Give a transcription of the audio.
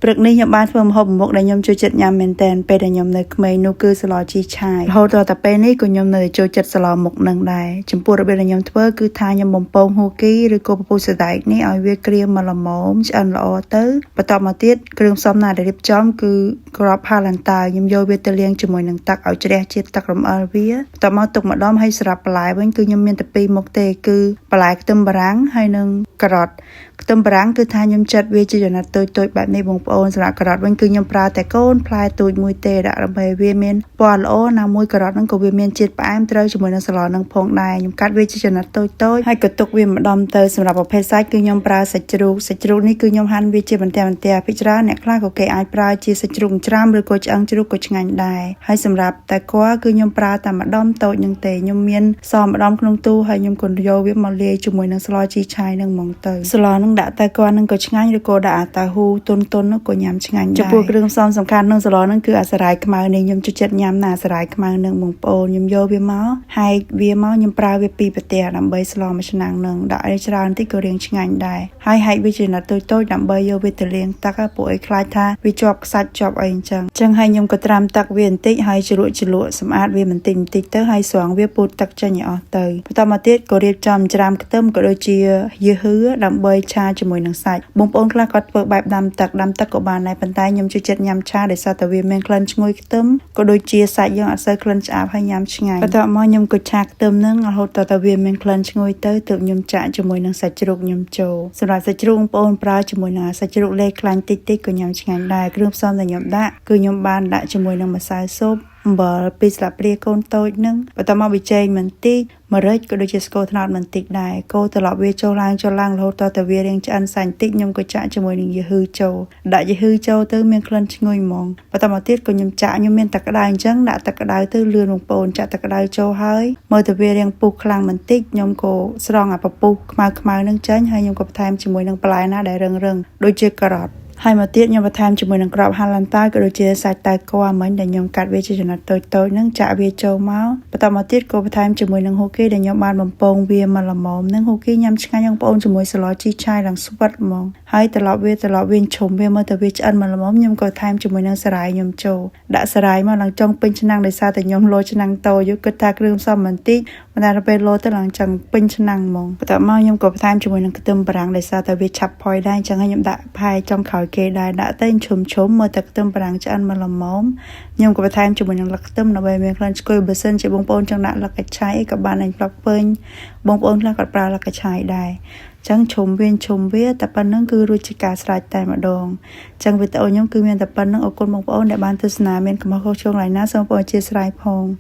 ព្រឹកនេះខ្ញុំបានធ្វើម្ហូបមួយមុខដែលខ្ញុំចូលចិត្តញ៉ាំមែនទែនពេលដែលខ្ញុំនៅក្មេងនោះគឺសម្លជីឆាយរហូតដល់តែពេលនេះក៏ខ្ញុំនៅតែចូលចិត្តសម្លមុខនឹងដែរចំពោះរបៀបដែលខ្ញុំធ្វើគឺថាខ្ញុំបំពងហ៊ូគីឬក៏ពពុះសណ្ដែកនេះឲ្យវាក្រៀមមកល្មមឆ្អិនល្អទៅបន្ទាប់មកទៀតគ្រឿងផ្សំណាដែលរៀបចំគឺគ្រាប់ហាឡាន់តៅខ្ញុំយកវាទៅលាងជាមួយនឹងទឹកឲ្យជ្រះជាតិទឹករំអិលវាបន្ទាប់មកទុកម្ដុំហើយសម្រាប់បន្លែវិញគឺខ្ញុំមានតែពីរមុខទេគឺបន្លែខ្ទឹមបារាំងហើយនិងការ៉ុតខ្ទឹមបារាំងគឺថាខ្ញុំចិតវាជាចំណិតតូចៗបែបនេះបងប្អូនសម្រាប់ការ៉ុតវិញគឺខ្ញុំប្រើតែកូនផ្លែទូចមួយទេដាក់ដើម្បីវាមានពណ៌ល្អណាមួយការ៉ុតហ្នឹងក៏វាមានជាតិផ្អែមត្រូវជាមួយនឹងសម្លហ្នឹងផងដែរខ្ញុំកាត់វាជាចំណិតតូចៗហើយក៏ទុកវាម្ដុំទៅសម្រាប់ប្រភេទសាច់គឺខ្ញុំប្រើសាច់ជ្រូកសាច់ជ្រូកនេះគឺខ្ញុំហាន់វាជាបន្ទះបន្ទះពីច្រើនអ្នកខ្លះក៏គេអាចប្រើជាសាច់ជ្រូកច្រាមឬក៏ឆ្អឹងជ្រូកក៏ឆ្ងាញ់ដែរហើយសម្រាប់តែគល់គឺខ្ញុំប្រើតែម្ដុំតូចហ្នឹងទេខ្ញុំមានសម្ដុំក្នុងទូហើយខ្ញុំក៏យកវាមកលាយជាមួយនឹងស្លជីឆាយហ្នឹងហ្មងទៅស្លហ្នឹងដាក់តែគល់ហ្នឹងក៏ឆ្ងាញ់ឬក៏ដាក់អាតាហ៊ូទុនទុននោះក៏ញ៉ាំឆ្ងាញ់ដែរចំពោះគ្រឿងផ្សំសំខាន់ក្នុងស្លហ្នឹងគឺអាសារាយខ្មៅនេះខ្ញុំចូលចិត្តញ៉ាំណាអាសារាយខ្មៅហ្នឹងបងប្អូនខ្ញុំយកវាមកហែកវាមកខ្ញុំប្រើវាពីរប្រទេសដើម្បីស្លមួយឆ្នាំងហ្នឹងដាក់ឲ្យច្រើនតិចក៏រៀងឆ្ងាញ់ដែរហើយហែកវាជាចំណិតតូចៗដើម្បីយកវាទៅលាងទឹកពួកអីខ្លាចថាវាជាប់ខ្សាច់ជាប់អីអញ្ចឹងអញ្ចឹងហើយខ្ញុំក៏ត្រាំទឹកវាបន្តិចហើយជ្រក់ជ្រលក់សម្អាតវាបន្តិចបន្តិចទៅហើយស្រង់វាពូតទឹកចេញឲ្យអស់ទៅបន្តមកទៀតក៏រៀបចំច្រាមខ្ទឹមក៏ដូចជាយឺហឺដើម្បីឆាជាមួយនឹងសាច់បងប្អូនខ្លះគាត់ធ្វើបែបដាំទឹកដាំទឹកក៏បានដែរប៉ុន្តែខ្ញុំចូលចិត្តញ៉ាំឆាដោយសារតែវាមានក្លិនឈ្ងុយខ្ទឹមក៏ដូចជាសាច់យើងអត់សូវក្លិនឆ្អាបហើយញ៉ាំឆ្ងាញ់បន្ទាប់មកខ្ញុំក៏ឆាខ្ទឹមនឹងរហូតដល់តែវាមានក្លិនឈ្ងុយទៅទើបខ្ញុំចាក់ជាមួយនឹងសាច់ជ្រូកខ្ញុំចូលសម្រាប់សាច់ជ្រូកបងប្អូនប្រើជាមួយនឹងសាច់ជ្រូកលេខ្លាញ់តិចតិចក៏ញ៉ាំឆ្ងាញ់ដែរគ្រឿងផ្សំដែលខ្ញុំដាក់គឺខ្ញុំបានដាក់ជាមួយនឹងម្សៅស៊ុបអំបិលពីរស្លាបព្រាកូនតូចនឹងបន្ទាប់មកប៊ីចេងបន្តិចម្រេចក៏ដូចជាស្ករត្នោតបន្តិចដែរកូរត្រឡប់វាចូលឡើងចូលឡើងរហូតដល់តែវារាងឆ្អិនសាច់បន្តិចខ្ញុំក៏ចាក់ជាមួយនឹងយឺហឺចូលដាក់យឺហឺចូលទៅមានក្លិនឈ្ងុយហ្មងបន្តមកទៀតក៏ខ្ញុំចាក់ខ្ញុំមានទឹកក្តៅអញ្ចឹងដាក់ទឹកក្តៅទៅលឿនបងប្អូនចាក់ទឹកក្តៅចូលហើយមើលទៅវារាងពុះខ្លាំងបន្តិចខ្ញុំក៏ស្រង់អាពពុះខ្មៅខ្មៅនឹងចេញហើយខ្ញុំក៏បន្ថែមជាមួយនឹងបន្លែណាដែលរឹងៗដូចជាការ៉ុតហើយមកទៀតខ្ញុំបន្ថែមជាមួយនឹងគ្រាប់ហាឡាន់តៅក៏ដូចជាសាច់តៅគោមិញដែលខ្ញុំកាត់វាជាចំណិតតូចៗហ្នឹងចាក់វាចូលមកបន្តមកទៀតក៏បន្ថែមជាមួយនឹងហ៊ូគីដែលខ្ញុំបានបំពងវាមកល្មមហ្នឹងហ៊ូគីញ៉ាំឆ្ងាញ់បងប្អូនជាមួយសម្លជីឆាយឡើងស្វិតហ្មងហើយត្រឡប់វាត្រឡប់វាឈុំវាមើលទៅវាឆ្អិនមកល្មមខ្ញុំក៏ថែមជាមួយនឹងសារាយខ្ញុំចូលដាក់សារាយមកឡើងចង់ពេញឆ្នាំងដោយសារតែខ្ញុំលោឆ្នាំងតូចយូរគិតថាគ្រឿងផ្សំបន្តិចប៉ុន្តែដល់ពេលលោទៅឡើងចង់ពេញឆ្នាំងហ្មងបន្ទាប់មកខ្ញុំក៏បន្ថែមជាមួយនឹងខ្ទឹមបារាំងដោយសារតែវាឆាប់ផុយដែរអញ្ចឹងខ្ញុំដាក់ផែចុងក្រោយគេដែរដាក់ទៅឈុំឈុំមើលតែខ្ទឹមបារាំងឆ្អិនមកល្មមខ្ញុំក៏បន្ថែមជាមួយនឹងលឹកខ្ទឹមដើម្បីមានក្លិនឆ្កួយបើសិនជាបងប្អូនចង់ដាក់លឹកកញ្ឆៃក៏បានដែរផ្លុកពេញបងប្អូនខ្លះគាត់ប្រើលឹកកញ្ឆៃដែរចឹងឈុំវាឈុំវាតែប៉ុណ្្នឹងគឺរួចជាការស្រេចតែម្ដងចឹងវីដេអូខ្ញុំគឺមានតែប៉ុណ្្នឹងអរគុណបងប្អូនដែលបានទស្សនាមានកំហុសខុសឆ្គងឡើយណាសូមបងប្អូនអធ្យាស្រ័យផង។